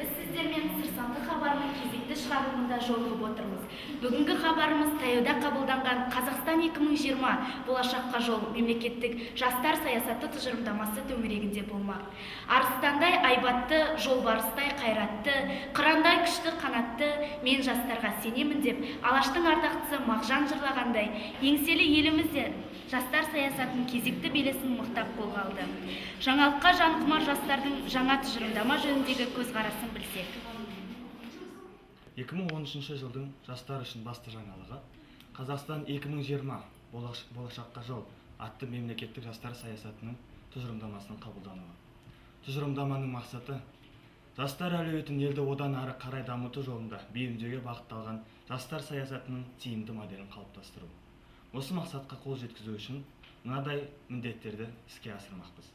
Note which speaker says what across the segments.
Speaker 1: Біз сіздермен Сыр санды хабарының кезекті шығарылымында жолығып отырмыз. Бүгінгі хабарымыз таяуда қабылданған Қазақстан 2020 болашаққа жол мемлекеттік жастар саясаты тұжырымдамасы төңірегінде болмақ. Арыстандай айбатты, жолбарыстай қайратты, қырандай күшті қанатты, мен жастарға сенемін деп Алаштың ардақтысы Мағжан жырлағандай, еңселі еліміз де жастар саясатының кезекті белесін мықтап қолға алды. Жаңалыққа жанқұмар жастардың жаңа тұжырымдама жөніндегі көзқарасын білсек.
Speaker 2: 2013 жылдың жастар үшін басты жаңалығы Қазақстан 2020 болашаққа жол атты мемлекеттік жастар саясатының тұжырымдамасының қабылдануы. Тұжырымдаманың мақсаты жастар әлеуетін елді одан ары қарай дамыту жолында бейімдеуге бағытталған жастар саясатының тиімді моделін қалыптастыру. Осы мақсатқа қол жеткізу үшін мынадай міндеттерді іске асырмақпыз.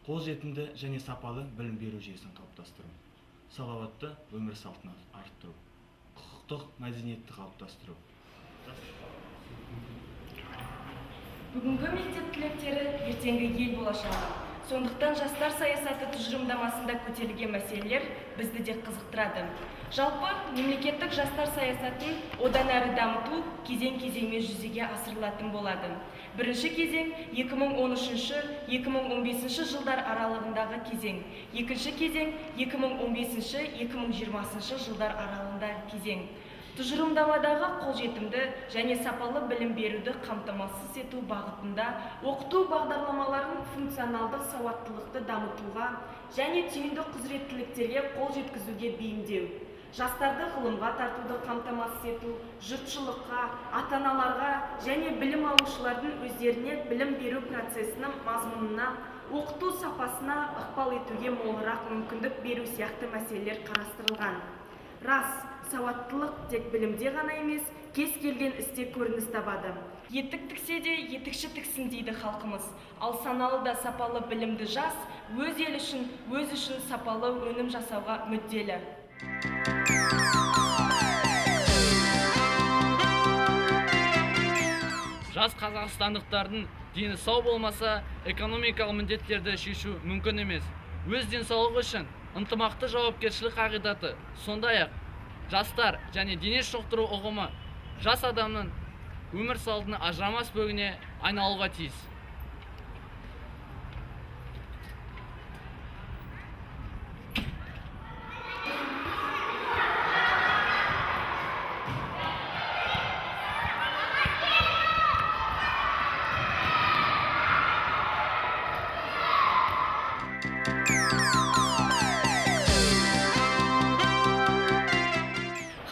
Speaker 2: Қолжетімді және сапалы білім беру жүйесін қалыптастыру, салауатты өмір салтын арттыру, құқықтық мәдениетті қалыптастыру.
Speaker 3: Бүгінгі мектеп түлектері ертеңгі ел болашағы. Сондықтан жастар саясаты тұжырымдамасында көтерілген мәселелер бізді де қызықтырады. Жалпы, мемлекеттік жастар саясатын одан әрі дамыту кезең-кезеңмен жүзеге асырылатын болады. Бірінші кезең 2013-2015 жылдар аралығындағы кезең. Екінші кезең 2015-2020 жылдар аралығында кезең. Тұжырымдамадағы қолжетімді және сапалы білім беруді қамтамасыз ету бағытында оқыту бағдарламаларын функционалдық сауаттылықты дамытуға және түйінді құзыреттіліктерге қол жеткізуге бейімдеу, жастарды ғылымға тартуды қамтамасыз ету, жұртшылыққа, ата-аналарға және білім алушылардың өздеріне білім беру процесінің мазмұнына, оқыту сапасына ықпал етуге молырақ мүмкіндік беру сияқты мәселелер қарастырылған. Рас, сауаттылық тек білімде ғана емес, кез келген істе көрініс табады. Етік тіксе де етікші тіксін дейді халқымыз. Ал саналы да сапалы білімді жас өз елі үшін, өз үшін сапалы өнім жасауға мүдделі.
Speaker 4: Жас қазақстандықтардың дені сау болмаса, экономикалық міндеттерді шешу мүмкін емес. Өз денсаулығы үшін ынтымақты жауапкершілік қағидаты, сондай-ақ жастар және дене шынықтыру ұғымы жас адамның өмір салтының ажырамас бөлігіне айналуға тиіс.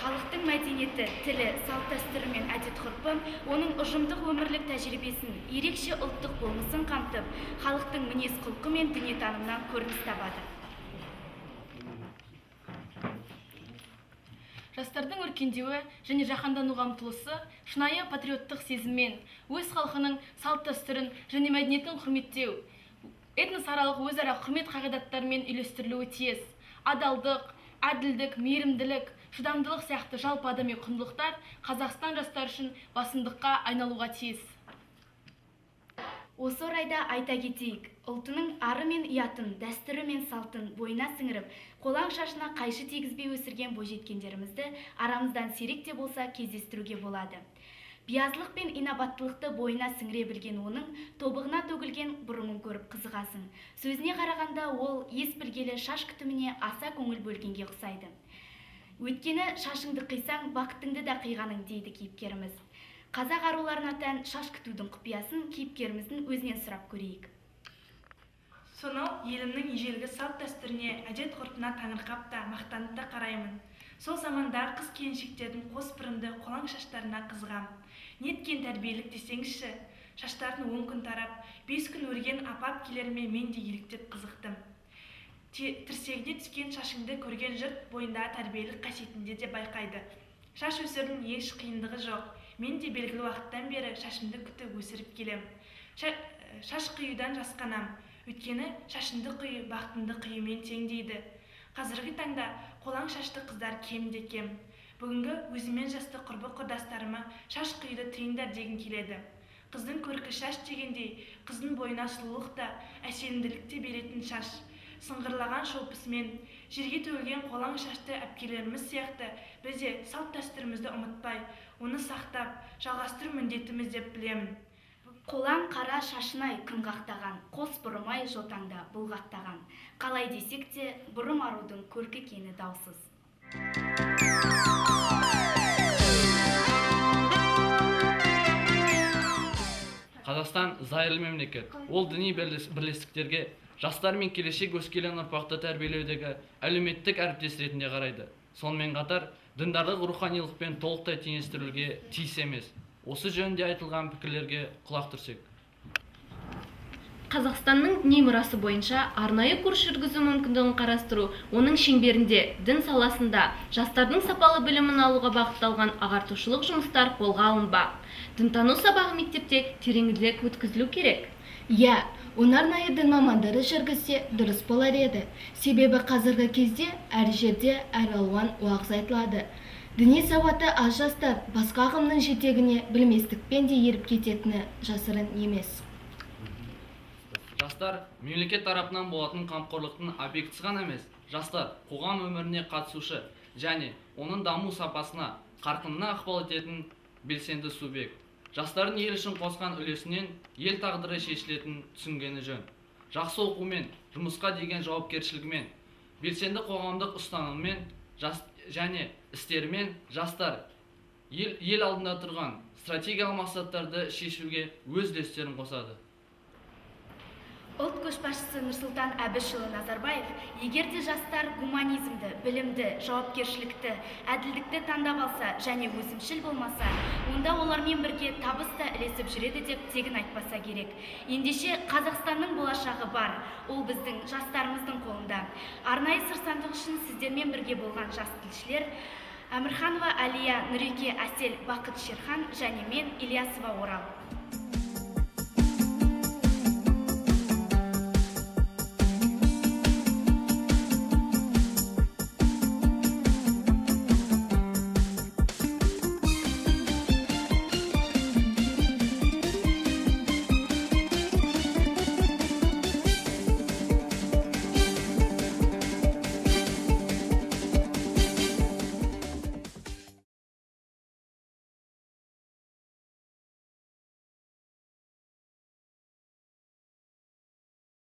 Speaker 1: Халықтың мәдениеті, тілі, салт-дәстүрі мен әдет-ғұрпы оның ұжымдық өмірлік тәжірибесін, ерекше ұлттық болмысын қамтып, халықтың мінез-құлқы мен дүниетанымынан көрініс табады.
Speaker 5: Жастардың өркендеуі және жаһандануға ұмтылысы шынайы патриоттық сезіммен, өз халқының салт-дәстүрін және мәдениетін құрметтеу, этносаралық өзара құрмет қағидаттарымен үйлестірілуі тиіс. Адалдық, әділдік, мейірімділік, шыдамдылық сияқты жалпы адами құндылықтар Қазақстан жастары үшін басымдыққа айналуға тиіс.
Speaker 1: Осы орайда айта кетейік, ұлтының ары мен ұятын, дәстүрі мен салтын бойына сіңіріп, қолаң шашына қайшы тигізбей өсірген бойжеткендерімізді арамыздан сирек те болса кездестіруге болады. Биязылық пен инабаттылықты бойына сіңіре білген оның тобығына төгілген бұрымын көріп қызығасың. Сөзіне қарағанда ол ес білгелі шаш күтіміне аса көңіл бөлгенге ұқсайды. Өйткені шашыңды қисаң, бақытыңды да қиғаның дейді кейіпкеріміз. Қазақ аруларына тән шаш күтудің құпиясын кейіпкеріміздің өзінен сұрап көрейік.
Speaker 6: Сонау елімнің ежелгі салт-дәстүріне, әдет-ғұрпына таңырқап та, мақтанып та қараймын. Сол заманда қыз келіншектердің қос бұрымды қолаң шаштарына қызығам. Неткен тәрбиелік десеңізші, шаштарын 10 күн тарап, 5 күн өрген апап келеріме мен де еліктеп қызықтым. Тірсегіне түскен шашыңды көрген жұрт бойында тәрбиелік қасиетінде де байқайды. Шаш өсірудің еш қиындығы жоқ. Мен де белгілі уақыттан бері шашымды күтіп өсіріп келем. Шаш қиюдан жасқанам. Өйткені шашынды қию, бақытынды қиюмен тең дейді. Қазіргі таңда қолаң шашты қыздар кем де кем. Бүгінгі өзіммен жасты құрбы-құрдастарыма шаш қиюды тыйыңдар дегім келеді. Қыздың көркі шаш дегендей, қыздың бойына сұлулық та, әсемділік те беретін шаш. Сыңғырлаған шолпысымен, Жерге төгілген қолаң шашты әпкелеріміз сияқты біз де салт-дәстүрімізді ұмытпай, оны сақтап, жалғастыру міндетіміз деп білемін.
Speaker 1: Қолаң қара шашынай күн қақтаған, қос бұрымай жотаңда бұлғақтаған. Қалай десек те, бұрым арудың көркі екені даусыз.
Speaker 4: Қазақстан зайырлы мемлекет. Ол діни бірлестіктерге жастар мен келешек өскелең ұрпақты тәрбиелеудегі әлеуметтік әріптес ретінде қарайды. Сонымен қатар діндарлық руханилықпен толықтай теңестірілуге тиіс емес. Осы жөнінде айтылған пікірлерге құлақ түрсек.
Speaker 7: Қазақстанның діни мұрасы бойынша арнайы курс жүргізу мүмкіндігін қарастыру, оның шеңберінде дін саласында жастардың сапалы білімін алуға бағытталған ағартушылық жұмыстар қолға алынбақ. Дінтану сабағы мектепте тереңірек өткізілу керек.
Speaker 8: Иә, оны арнайы дін мамандары жүргізсе дұрыс болар еді. Себебі қазіргі кезде әр жерде әр алуан уағыз айтылады. Діни сауаты аз жастар басқа ағымның жетегіне білместікпен де еріп кететіні жасырын емес.
Speaker 4: Жастар мемлекет тарапынан болатын қамқорлықтың объектісі ғана емес, жастар қоғам өміріне қатысушы және оның даму сапасына, қарқынына ықпал ететін белсенді субъект. Жастардың ел үшін қосқан үлесінен ел тағдыры шешілетінін түсінгені жөн. Жақсы оқумен, жұмысқа деген жауапкершілігімен, белсенді қоғамдық ұстанымымен және істерімен жастар ел алдында тұрған стратегиялық мақсаттарды шешуге өз үлестерін қосады.
Speaker 1: Ұлт көшбасшысы Нұрсұлтан Әбішұлы Назарбаев егер де жастар гуманизмді, білімді, жауапкершілікті, әділдікті таңдап алса және өзімшіл болмаса, онда олармен бірге табыс та ілесіп жүреді деп тегін айтпаса керек. Ендеше Қазақстанның болашағы бар, ол біздің жастарымыздың қолында. Арнайы сыр сандық үшін сіздермен бірге болған жас тілшілер Әмірханова Әлия, Нұреке Әсел, Бақыт Шерхан және мен Ильясова Орал.